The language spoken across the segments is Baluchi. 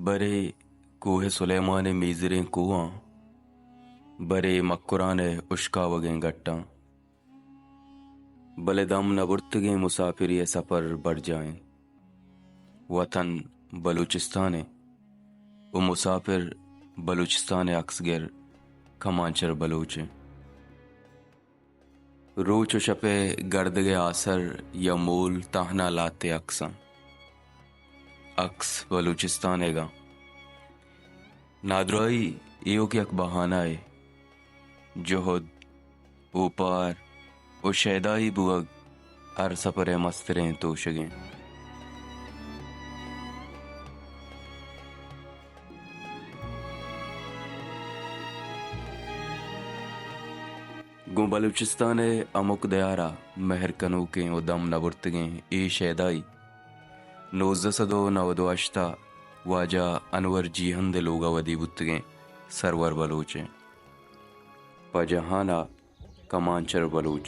برے کوہ سلیمان ءِ میزریں کوہاں، برے مکران ءِ اشکاوگیں گٹاں، بلے دم نہ برتگیں مساپری ءِ سپر برجاہ ایں۔ وطن بلوچستان ایں و مساپر بلوچستان ءِ عکسگر کمانچر بلوچ ایں۔ روچ و شپ ءِ گردگ ءِ آسر یا مول تہنا لہتے عکس آں۔ عکس بلوچستان ءِ گاں۔ نادراہی ایوک یک بہانہ ءِ۔ جہد، اوپار و شیدائی بوگ ہر سپر ءِ مستریں توشگ ایں۔ گوں بلوچستان ءِ ہمک دیار ءَ مہر کنوکیں و دم نہ برتگیں اے شیدائی نوزدہ سد و نود و ہشت ءَ واجہ انور جیہند ءِ لوگ ءَ ودی بوتگیں سرور بلوچ ایں۔ پہ جہان ءَ کمانچر بلوچ۔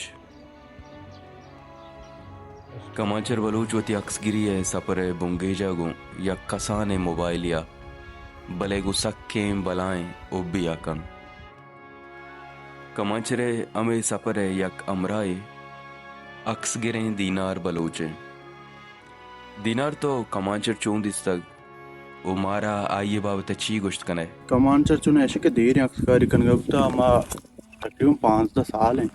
کمانچر بلوچ وتی عکسگری ءِ سپر ءِ بنگیج ءَ گوں یک کسانیں موبائلے ءَ، بلے گوں سکیں بلاہیں حبے ءَ کنت۔ کمانچر ءِ ہمے سپر ءِ یک ہمراہے عکسگریں دینار بلوچ ایں۔ دینار، تو کمانچر چون دیستگ؟ و مارا آئی ءِ بابت ءَ چی گوشت کن ئے؟ کمانچر چون ایش کہ دیریں عکسکاری کنگ ءَ بوتہ، ما تقریباً پانزدہ سال ایں،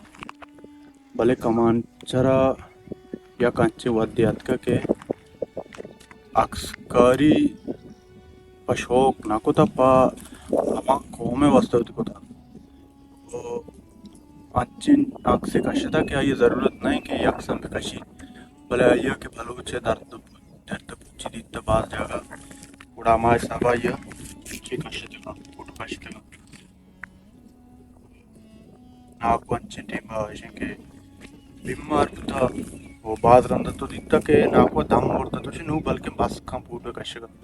بلے کمانچر ءَ یک انچیں وھدے اتکہ کہ عکسکاری پہ شوق نہ کتہ، پہ ہما قوم ءِ واستہ وتی کتہ۔ و انچیں عکسے کشتہ کہ آئی ءَ ضرورت نہ ایں کہ عکس ہم بکشی، بلے آئی ءَ کہ بلوچ ءِ درد، درد پوچی دیتہ باز جاگہ، گڑا ہما حساب ءَ آئی ءَ چے کشتگ، فوٹو کشتگ۔ ناکو انچیں ٹیم ءَ ایش ایں کہ بیمار بوتہ و باز رند ءَ تو دیتہ کہ ناکو ءَ دم برتہ، تو چہ نوں بلکیں بس کن فوٹو کشگ ءَ۔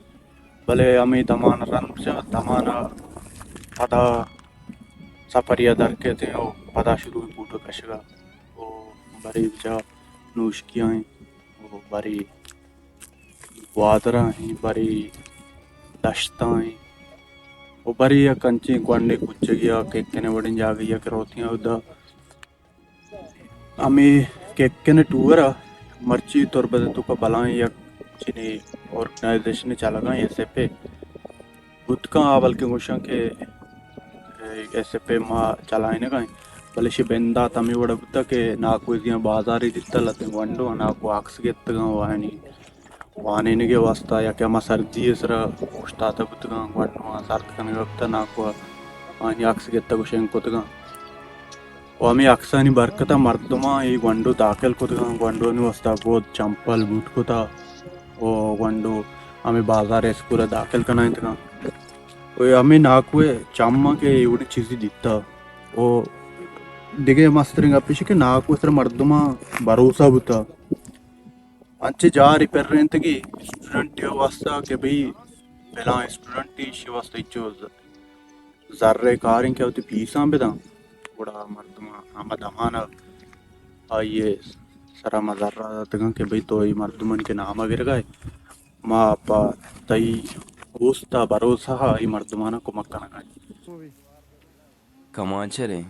بلے ہمے دمان ءَ رند چہ دمان ءَ پدا سپرے ءَ در کیت و پدا شروع فوٹو کشگ ءَ و برے بچار نوشکی ءَ ایں و برے گوادر ءَ ایں، برے دشت ءَ ایں و برے یک انچیں گونڈیں کوچگے ءَ ککن ءِ وڑیں جاگہے ءَ کہ روتیاں اودا۔ ہمے ککن ءِ ٹور ءَ مرچی تربت ءِ توکا بلاہیں یک چنیں آرگنائزیشنے چلگا ایں، ایس ایف اے بوت کن، آ بلکیں گوشاں کہ ایس ایف اے ما چلائینگا ایں، بلے ایشی بندات ہمے وڑا بوتہ کہ ناکو ءَ زیاں بازارے دیتہ، لہتیں گونڈو ناکو عکس گپتگاں و آیانی وانینگ ءِ واستہ یا کہ ہما سردی ءِ سرا اوشتاتہ بوتگاں، گونڈواں سرد کنگ ءَ بوتہ، ناکو ءَ آیانی عکس گپتہ گوں شنگ کتگاں۔ و ہمے عکسانی برکت ءَ مردماں اے گونڈو داخل کتگاں، گونڈوانی واستہ گد، چمپل، بوٹ کتہ و گونڈو ہمے بازار ءِ اسکول ءَ داخل کنائینتگاں۔ و ہمے ناکو ءِ چماں کہ اے وڑیں چیزے دیتہ و دگہ مستریں گپ ایش کہ ناکو ءِ سرا مردماں بھروسہ بوتہ۔ انچیں جارے پرینتگی اسٹوڈنٹے ءِ واستہ کہ بھئی فلاں اسٹوڈنٹے، ایشی ءِ واستہ ہچو ز-، زر ءِ کاریں کہ وتی فیساں بداں، گڑا مردماں ہما دمان ءَ آئی ءِ سرا ما زر ءَ داتگاں کہ بھئی تو اے مردمانی کہ نام ءَ گرگ ءَ ئے، ما پہ تئی اوست ءَ بھروسہ ءَ اے مردماناں کمک کنگ ءَ ایں۔ کمانچر ایں،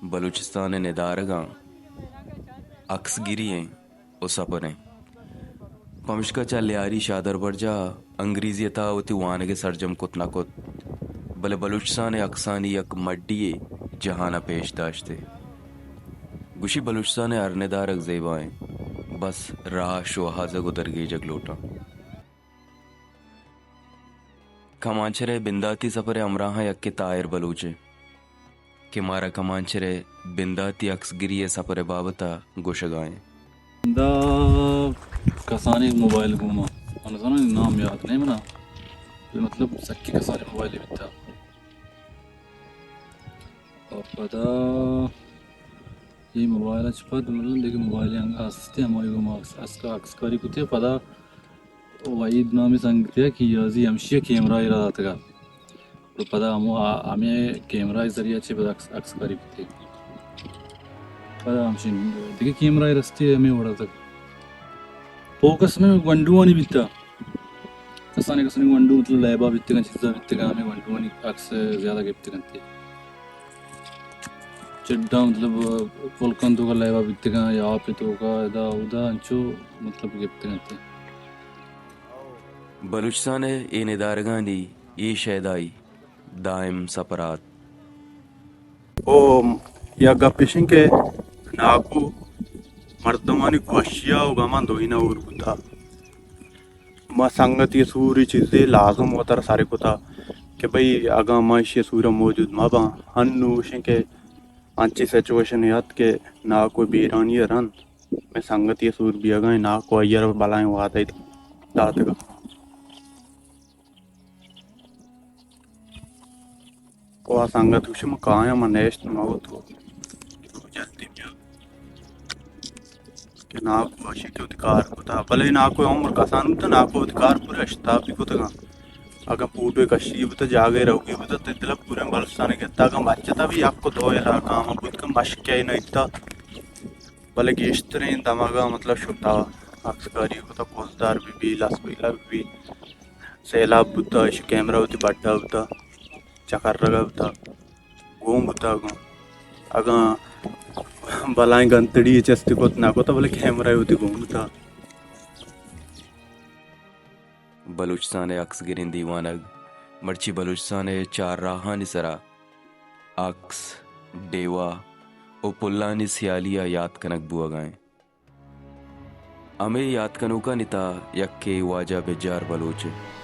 بلوچستان ءِ ندارگاں، عکسگری ایں و سپر ایں۔ پمشکا چہ لیاری شادربرجاہ ءَ انگریزی ءِ تہا وتی وانگ ءَ سرجم کت نہ کت، بلے بلوچستان ءِ عکسانی یک مڈی یے جہان ءَ پیش داشت ئے۔ گوشی بلوچستان ءِ ہر ندارگ زیبا ایں، بس راہ شوہازگ و درگیجگ لوٹاں۔ کمانچر ءِ بنداتی سپر ءِ ہمراہاں یکے طاہر بلوچ ایں کہ مارا کمانچر ءِ بنداتی عکسگری ءِ سپر ءِ بابت ءَ گوشگ ءَ ایں۔ دا کسانیں موبائل گوما، من زاناں نام یاد نہیں منا، مطلب سکی کسانیں موبائل بیتا۔ اور پدا یہ موبائل چ پد مطلب دیگه موبائل انگا ہستے، ہمائی گوما عکس، عکس، عکسکاری کتے۔ پدا وحید نامی سنگتے کہ یازی ہمشی کیمرہ ءَ را داتگا۔ و پدا ہمو آ-، ہمے کیمرہ ءِ ذریعہ چہ پدا عکس، عکسکاری کتے۔ پدا ہمشی دگہ کیمرہ ءَ رستے ہمے وڑا تک۔ فوکس میں گونڈوانی بیتا۔ کسانیں کسانیں گونڈو، مطلب، لیبا بیتگاں، چیزا بیتگاں، ہمے گونڈوانی عکس زیادہ گپتگ انت۔ چڈا، مطلب، پلکاں توکا لیبا بیتگاں یا آپ توکا ادا اودا انچو، مطلب، گپتگ انت۔ بلوچستان ءِ اے ندارگانی اے شیدائی دائم سپرات۔ او یک گپ اش انت کہ ناکو مردمانی گوشیا و گمان دوئینا اور بوتا۔ ما سنگتی سوری چیزے لازم وتر سر کتا کہ بھئی اگاں ما ایشی سورا موجود مہ باں، ہنوش انت کہ انچی سچویشن یات کہ ناکو بیرانی رند میں سنگتی سور بیگا، ناکو آئیار بلائیں وعدہ داتگا۔ او آ سنگت گوشی، من کایاں، من نیشت، من وت جلدی میاں۔ کہ ناکو اشی کہ وتی کار کتا، بلے ناکو عمر کسان بوتا، ناکو وتی کار پورا اشتاپی کتگاں۔ اگاں پوٹو کشی بوتا، جاگے روگی بوتا، تئی دل پوریں بلوچستان گتا، اگاں بچتا بھی یک و دو علاقہ ہم بوت کن مشکے نہ ایتا، بلے گیشتریں دمگا مطلب شتا، عکس کاری کتا، کوزدار بی بی، لس بیلہ بی بی۔ سیلاب بوتا، ایشی کیمرہ وتی بڈا بوتا، چکرگا بوتا، گون بوتا گون۔ اگاں بلائیں گنتڑی چستی کت نہ کتا، بلے کیمرہ وتی گون بوتا۔ بلوچستان ءِ عکس گریں دیوانگ مرچی بلوچستان ءِ چار راہانی سرا عکس، ڈیوا و پلانی سیالی ءَ یات کنگ بوہگا انت۔ ہمے یات کنوکانی تہا یکے واجہ بجار بلوچ انت۔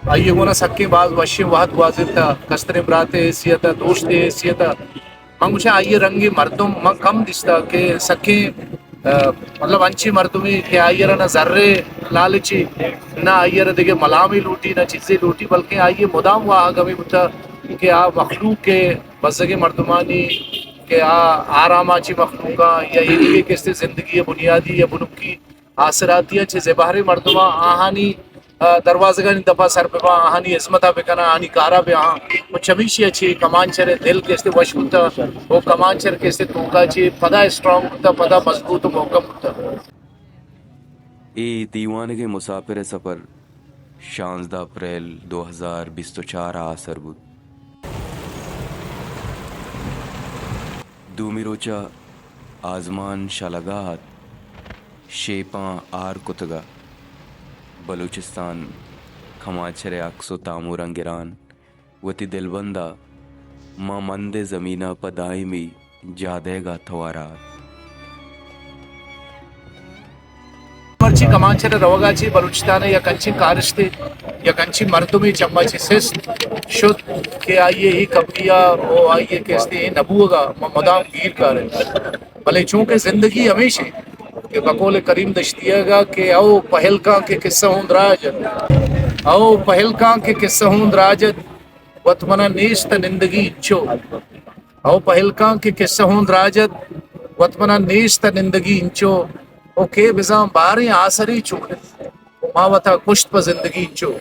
آئی ءِ گونا سکیں باز وشیں وہد گوازینتا، کستریں برات ءِ حیثیت ءَ، دوست ءِ حیثیت ءَ۔ من گوشاں آئی ءِ رنگیں مردم من کم دیستا کہ سکیں، آ، مطلب انچیں مردمے کہ آئی ءَ را نہ زر ءِ لالچے، نہ آئی ءَ را دگہ ملامے لوٹی، نہ چیزے لوٹی، بلکیں آئی ءِ مدام واہگ ہمے بوتا کہ آ مخلوق ءِ بزگیں مردمانی کہ آ آرام ءَ چہ مخلوقاں یا اے دگہ کسے زندگی ءِ بنیادی یا بنکی آسراتیاں چہ زبہریں مردماں آہانی، آ، دروازگانی دپا سر بباں، آہانی ہزمتا بکناں، آہانی کارا بیاہاں۔ و چمیشی ءَ چہ کمانچر ءِ دل کہ استے وش بوتا و کمانچر کہ استے توکا چہ پدا اسٹرانگ بوتا، پدا مضبوط و محکم بوتا۔ اے دیوانگیں مسافر ءِ سفر شانزدہ اپریل دو ہزار بیست و چار ءَ آسر بوت۔ دومی روچ ءَ آزمان شلگا ات، شیپاں آر کتگ ءَ۔ بلوچستان کمانچر ءِ عکس و تاموراں گران وتی دلبند ءَ ماں مند ءِ زمین ءَ پہ دائمی جاہ دئیگ ءَ توار ءَ ات۔ مرچی کمانچر ءِ روگ ءَ چہ بلوچستان ءِ یک انچیں کارستے، یک انچیں مردمے چم ءَ چہ سست شت کہ آئی ءِ اے کمی ءَ و آئی ءِ کہ استے اے نہ بوگ ءَ ما مدام گیر کاریں۔ بلے چونکہ زندگی ہمیش انت کہ بقول کریم دشتیگ ءَ کہ او پہلکاں کہ قصہ ہوں دراج ات، او پہلکاں کہ قصہ ہوں دراج ات، وت منا نیست نندگی انچو۔ او پہلکاں کہ قصہ ہوں دراج ات، وت منا نیست نندگی انچو۔ او کہ بزاں باریں آسری چون انت، ما وتا کشت پہ زندگی انچو۔